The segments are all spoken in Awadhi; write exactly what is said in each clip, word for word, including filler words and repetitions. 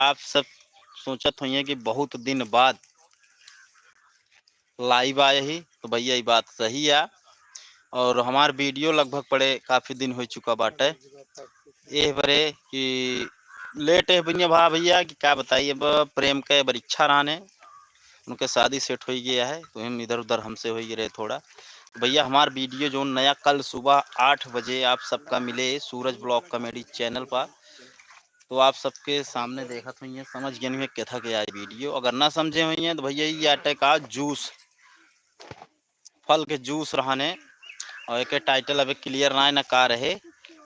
आप सब सोचत होइए कि बहुत दिन बाद लाइव आए ही, तो भैया, ये बात सही है। और हमार वीडियो लगभग पड़े काफ़ी दिन हो चुका बाटे। एह बरे कि लेट है भैया, भा भैया कि का बताइए, अब प्रेम के बड़ी इच्छा रहने, उनके शादी सेट हो गया है, तो हम इधर उधर हमसे हो गए रहे थोड़ा। तो भैया, हमार वीडियो जो नया कल सुबह आठ बजे आप सबका मिले सूरज ब्लॉग कॉमेडी चैनल पर, तो आप सबके सामने देखत होइए, समझ गए होइए केथा के आई वीडियो। अगर ना समझे होइए तो भैया, ये आटे का जूस, फल के जूस रहने, और एक टाइटल अभी क्लियर ना है ना का रहे,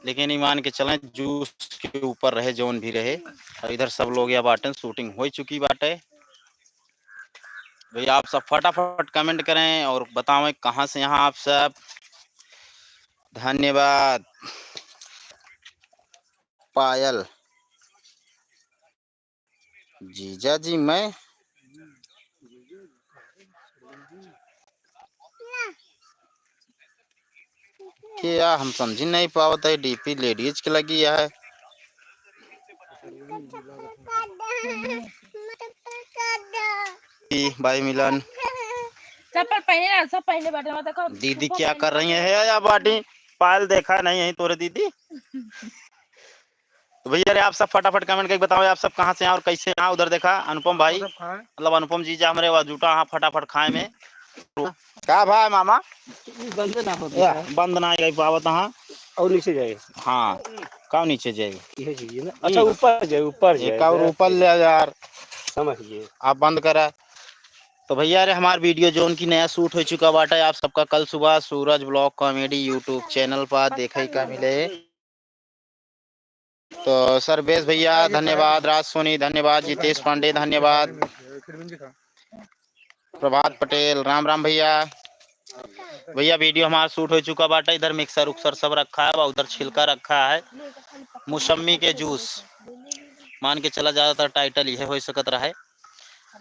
लेकिन ईमान के चलें जूस के ऊपर रहे, जौन भी रहे। और इधर सब लोग या बाटन, शूटिंग हो चुकी बाटे। भैया, आप सब फटाफट कमेंट करें और बतावें कहाँ से यहाँ आप सब। धन्यवाद। पायल, जीजा जी, मैं क्या, हम समझी नहीं पावत है, डीपी लेडीज के लगी है। ई भाई मिलन। चप्पल पहने ना, सब पहने बाटे, मैं देखो। दीदी क्या कर रही है या बाटी? पायल देखा नहीं है तोरे दीदी। तो भैया रे, आप सब फटाफट कमेंट करके बताओ, आप सब कहाँ से हैं और कैसे हैं। उधर देखा अनुपम भाई, मतलब अनुपम जीजा हमरे वह जुटा हाँ फटाफट खाए में। का भाई मामा? ई बंद ना हो या, बेटा। बंद ना आई पावत हाँ। और नीचे जाए। हाँ, का नीचे जाए? ये चीज ना। अच्छा, ऊपर जाए, ऊपर जाए, एक और ऊपर ले यार। समझ गए। आप बंद करा। तो भैया रे, हमार वीडियो जोन की नया शूट हो चुका बाटे, आप सबका कल सुबह सूरज ब्लॉग कॉमेडी YouTube चैनल पर देखे का मिले। तो सर्वेश भैया धन्यवाद, राज सोनी धन्यवाद, जितेश पांडे धन्यवाद, प्रभात पटेल राम राम भैया। भैया वीडियो हमारा शूट हो चुका बाटे, इधर मिक्सर उक्सर सब रखा है, उधर छिलका रखा है, मौसमी के जूस मान के चला, ज़्यादातर टाइटल यह हो सकत रहे।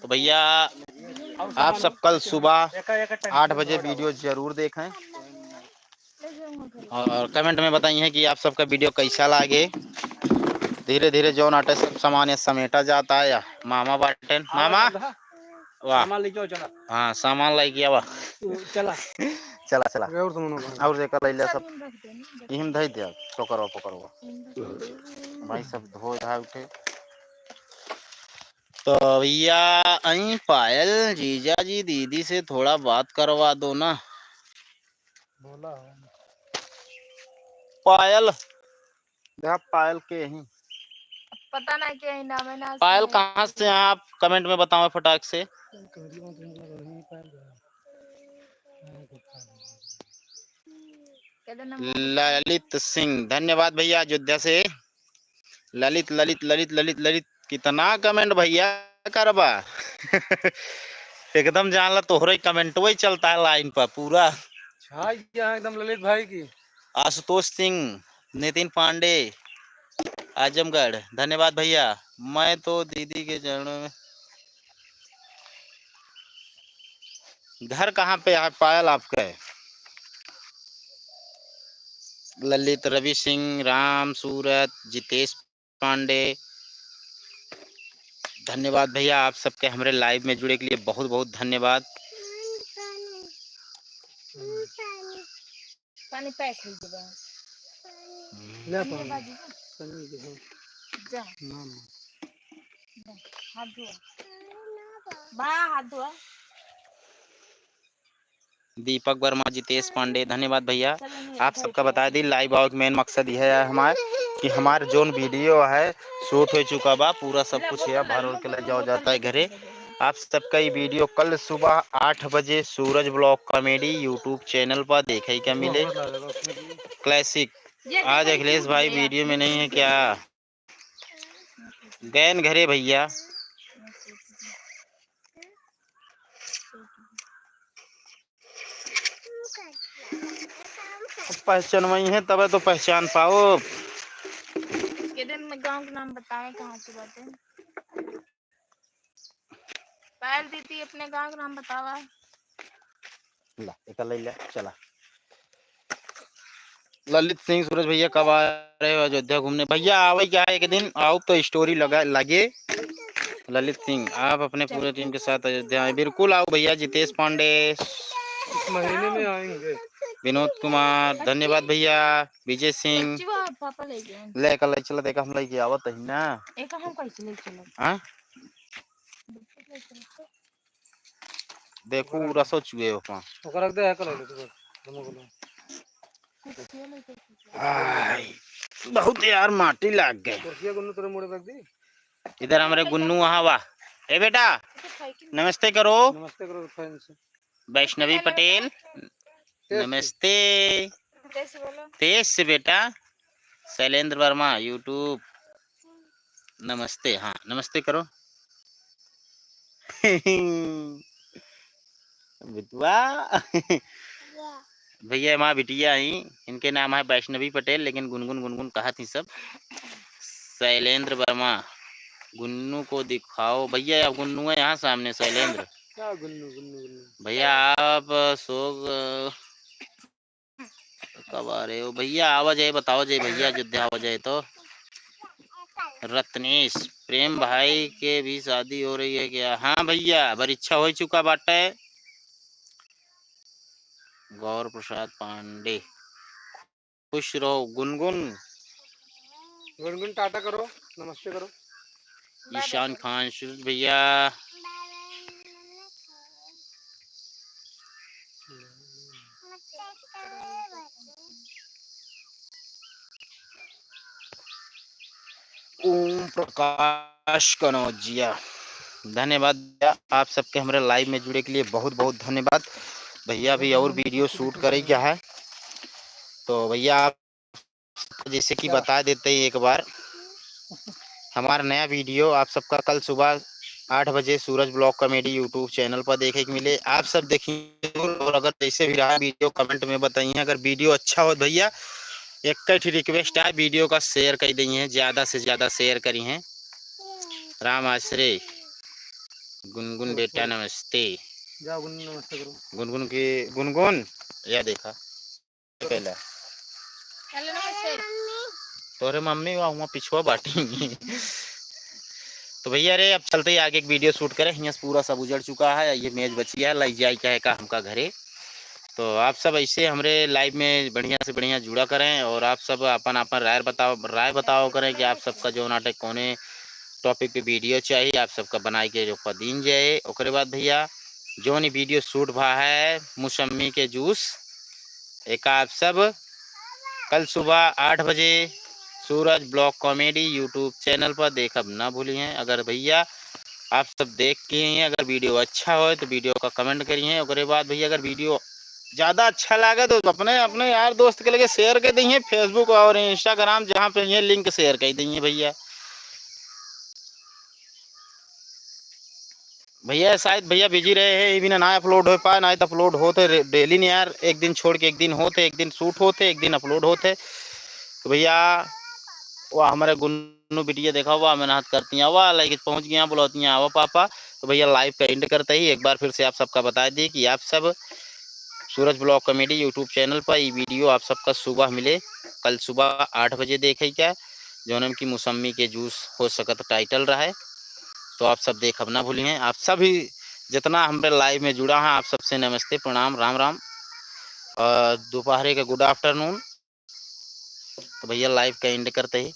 तो भैया आप सब कल सुबह आठ बजे वीडियो जरूर देखें। और कमेंट में बताइए कि आप सबका वीडियो कैसा लागे। धीरे धीरे जौन आटे सब सामान ये समेटा जाता है। या मामा बाटेन, मामा। वाह। सामान लेके आओ, चला। हाँ, सामान लेके आवा। चला। चला, चला। और सामान होगा। और देखा लैला सब। इहिम धई दे, पकड़ो, पकड़ो। भाई सब धो धा उठे। तो भैया, आई पायल, जीजा जी, दीदी से थोड़ा बात करवा दो ना। बोला हो। पायल, देखा पायल के ही। पता ना के ही नाम है ना। पायल कहाँ से हैं आप? कमेंट में बताओ फटाक से। ललित सिंह, धन्यवाद भैया अयोध्या से। ललित, ललित, ललित, ललित, ललित, कितना कमेंट भैया करबा। एकदम जान ला तोहरे कमेंटवे चलता है लाइन पर पूरा। छा गया एकदम ललित भाई की। आशुतोष सिंह, नितिन पांडे, आजमगढ़, धन्यवाद भैया। मैं तो दीदी के चरणों में। घर कहाँ पे है पायल आपके? ललित, रवि सिंह, राम सूरत, जितेश पांडे, धन्यवाद भैया, आप सबके हमरे लाइव में जुड़े के लिए बहुत बहुत धन्यवाद। पानी पैक हो गया। ले ये पानी। बाजू। पानी दे। जा। ना, ना। जा, हाथ धोआ। बा, हाथ धोआ। दीपक वर्मा, जितेश पांडे, धन्यवाद भैया। आप सबका बता दी, लाइव आवे के मेन मकसद यह है हमार कि हमार जोन वीडियो है शूट हो चुका बा, पूरा सब कुछ है, भर उर के ले जाओ जाता है घरे। आप सबका ये वीडियो कल सुबह आठ बजे सूरज ब्लॉग कॉमेडी YouTube चैनल पर देखे का मिले। क्लासिक, आज अखिलेश भाई वीडियो में नहीं है क्या? गैन घरे भैया। पहचानवाई है तबे तो पहचान पाओ। के दिन में गांव के नाम बताए, कहाँ से बाटे? पायल दीदी, अपने गांव के नाम बतावा। ला, एका ले ले, चला। ललित सिंह सूरज भैया कब आ रहे हो अयोध्या घूमने? भैया आवे क्या है, एक दिन आओ तो स्टोरी लगा, लगे। ललित सिंह, आप अपने पूरे टीम के साथ अयोध्या आए। बिल्कुल आओ भैया, जितेश पांडे, इस महीने में आएंगे। विनोद कुमार, धन्यवाद भैया। विजय सिंह, बच्चू बा, पापा ले गए। ले कर ले चला, देखा हम लेके आवत ही ना। एक हम कैसे ले चलो? हाँ? देखो, उ रसो चुए ओपा। ओकर रख दे, है कर ले तू, दोनों को ले। आई, बहुत यार माटी लाग गए। कुर्सिया गुन्नू तोरे मुड़े रख दी। इधर हमरे गुन्नू वहाँ वाह। ए बेटा, नमस्ते करो। नमस्ते करो friends। वैष्णवी पटेल, तेज से। नमस्ते। तेज से बोलो। तेज से बेटा। शैलेंद्र वर्मा YouTube, नमस्ते। हाँ, नमस्ते करो। बिटुआ। भैया, हमार बिटिया ही, इनके नाम है वैष्णवी पटेल, लेकिन गुनगुन गुनगुन कहत ही सब। शैलेंद्र वर्मा, गुन्नू को दिखाओ भैया। अब गुन्नू है यहाँ सामने, शैलेंद्र। क्या गुन्नू, गुन्नू, गुन्नू? भैया, आप सोग कब आ रहे हो भैया? आवा जाए, बताओ जाए भैया, अयोध्या आवा जाए तो। रत्नेश, प्रेम भाई के भी शादी हो रही है क्या? हाँ भैया, परीक्षा हो चुका बाटे। गौर प्रसाद पांडे, खुश रहो। गुनगुन, गुनगुन टाटा करो, नमस्ते करो। ईशान खान, सूरज भैया। ओम प्रकाश कनौजिया, धन्यवाद भैया, आप सबके हमरे live में जुड़े के लिए बहुत बहुत धन्यवाद। भैया भी और video shoot करे क्या है, तो भैया आप जैसे कि बता देते हैं एक बार, हमारा नया video आप सबका कल सुबह आठ बजे सूरज vlog comedy YouTube channel पर देखे के मिले। आप सब देखिए जरूर, और अगर जैसे भी रहा video comment में बताइए। अगर video अच्छा हो भैया, एक ही request है, video का share कर दीजिए, ज़्यादा से ज़्यादा share करिए। राम आश्रय, गुनगुन बेटा नमस्ते। जाओ गुनगुन नमस्ते करो। गुनगुन के, गुनगुन, या देखा। पहले। हेलो, नमस्ते। तोरे मम्मी वहाँ, वहाँ पिछुआ बाटी। तो भैया रे, अब चलते ही आगे एक video shoot करें। हियाँ से पूरा सब उजड़ चुका है, ये मेज बची है, लाई जाए क्या है का हमका घरे। तो आप सब ऐसे हमरे live में बढ़िया से बढ़िया जुड़ा करें और आप सब अपन अपन राय बताओ, राय बताओ करें कि आप सबका जो नाटक कौने topic पे video चाहिए, आप सबका बनाए के जो दीन जाए। ओकरे बाद भैया, जौन ई video shoot भा है मौसम्मी के juice, एका आप सब कल सुबह आठ बजे सूरज vlog comedy YouTube channel पर देखब ना भूलिहें। अगर भैया आप सब देख के ही अगर video अच्छा होए तो video का comment करिहें। ओकरे बाद भैया अगर video ज़्यादा अच्छा लागे तो अपने, अपने यार दोस्त के लगे share कर दीजिए, Facebook और Instagram जहाँ पे ये link share कर दीजिए भैया। भैया शायद भैया busy रहे हैं, ये बिना ना upload हो पाए, ना तो upload होते रे-, daily नहीं यार, एक दिन छोड़ के एक दिन होते, एक दिन shoot होते, एक दिन upload होते। तो भैया, वो हमारे गुन्नू बिटिया देखा हुआ, मेहनत करती हैं, वाह, लेके पहुँच गया, बुलाती हैं, आवा पापा। तो भैया, live का end करते ही एक बार फिर से आप सबका बता दी कि आप सब सूरज vlog comedy YouTube channel पर ये video आप सबका सुबह मिले, कल सुबह आठ बजे देखे क्या, जौन की मौसम्मी के juice हो सकत title रहे। तो आप सब देखब ना भूलिहें। आप सभी जितना हमरे live में जुड़ा हैं, आप सबसे नमस्ते, प्रणाम, राम राम और दोपहरे का good afternoon। तो भैया, live का end करते ही